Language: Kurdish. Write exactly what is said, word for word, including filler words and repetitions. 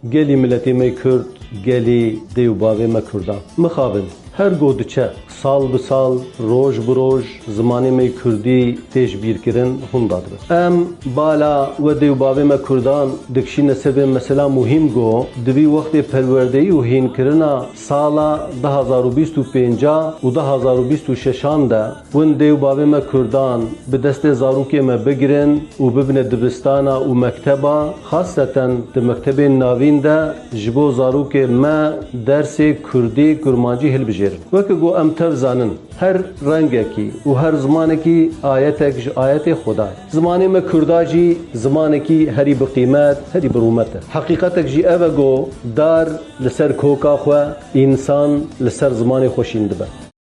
Gelî miletê me Kurd, gelî dê û bavê me Kurdan. Mixabin, her go diçe, sal bi sal, roj bi roj, zimanê me Kurdî tê ji bîr kirin, hûn dadibe. Em bala we dê û bavê me Kurdan dikişîne ser vê mesela muhîm go, di vî wextê perwerdeyî û hînkirina sala du hazar û bîst û pênc û du hazar û bîst û şeş de, win dê û bavê me Kurdan bi destê zarokê me bigirin û bibine dibistana û mekteba, xaseten di mektebên navîn de ji bo zarokê me dersê Kurdî, Kurmancî hilbijêrin. Weke ku em tev zanin, her rengekî û her zimanekî ayetek ji ayetê Xwedayê. Zimanê me Kurda jî zimanekî herî bi qîmet, herî bi rûmet e. Heqîqetek jî ev e ku dar li ser koka xwe, însan li ser zimanê xwe şîn dibe.